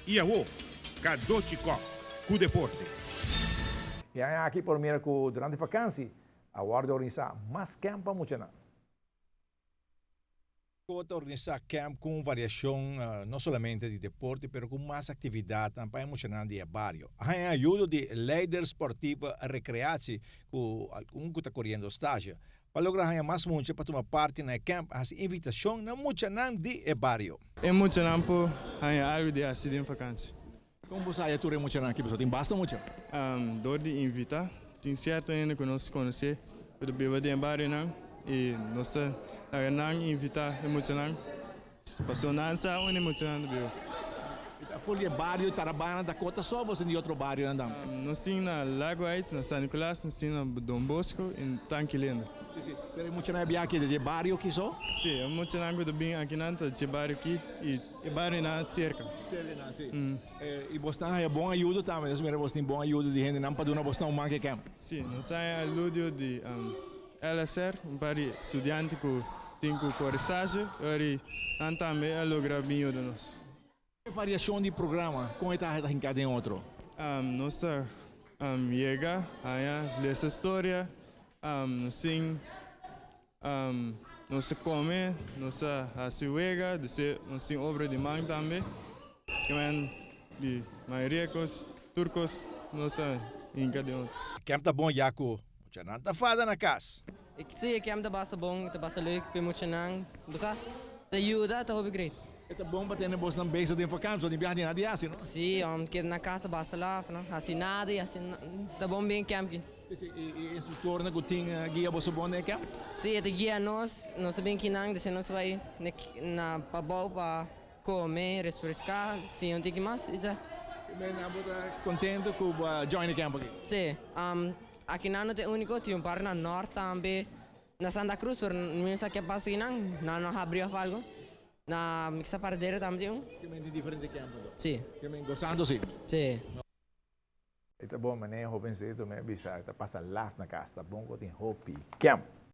I awo, Cadochi Kock ku deporte. E aña aki por mira ku durante vakansi a wòrdu organisá mas kèmp pa muchanan. Ku ta organisá kèmp ku un variashon no solamente di deporte pero ku mas aktividatnan pa e muchanan di e bario. A haña ayudo di Leider Sportieve Recreatie ku algun ku ta koriendo stage. Pa logra haña mas mucha pa tuma parti na e kèmp a hasi invitashon na muchanan di e bario. E muchanan por haña algu di hasi den vakansi. Kon bo sa haña tur e muchanan aki? Pasobra tin basta mucha. Dor di invitá. Tin sierto hende ku nos konosé ku ta biba den e barionan i nos ta laga nan invitá e muchanan pasobra nan sa unda e muchanan ta biba. I ta for di e bario Tarabana, Dakota so of bo tin di otro barionan tambe? Nos tin na Lago Heights, na San Nicolas, nos tin na Don Bosco i Tanki Lindo. Si, si. Pero e muchanan e bia aki ta dje bario ki so? Si, e muchanan ku ta bin akinan ta dje bario ki i e barionan serka. Serkanan, si. I bosnan haña bon ayudo tambe, nos mira bos tin bon ayudo di hendenan pa duna bosnan un man ke kèmp. Si, nos haña ayudo di LSR, un par di studiante ku tin ku kore stage, ora nan tambe a logra bin yuda nos. E variashon di programa, kon e ta hinká den otro? Nos ta yega haña lesa storia, nos tin nos ta kome, nos ta hasi wega, nos tin obra di man tambe. Kimen di mayoria kos, tur kos nos ta hinka den otro. Kèmp ta bon ya ku muchanan ta fada na kas. Sí, e kèmp ta basta bon, ta basta leuk pa e muchanan. Bo sa, ta yuda, ta hopi great. E ta bon pa tene bosnan bezig den vakantie, so di biaha di nada di hasi, no? Sí, om keda na kas ta basta laf, no? Hasi nada i hasi ta bon bin kèmp aki. Sí, sí, i e instruktornan ku tin guia boso bon den e kèmp? Sí, e ta guia nos, nos ta bin kinan, despues nos bai na pabou pa Come, refresca, siña un tiki mas y sa. Primer nan bo ta contento cu bo a join e camp aki? Si, aki nan no ta e unico, tin un par na Noord tambe, na Santa Cruz, pero mi no sa ke pasa aki nan, nan no habri of algo, na mi sa Paradero tambe tin un. Ke men tin diferente camp anto? Si. Ke men gozando si? Si. E ta bon maneho hobenseto mi a bisa e ta pasa laf na cas ta bon cu tin hopi camp.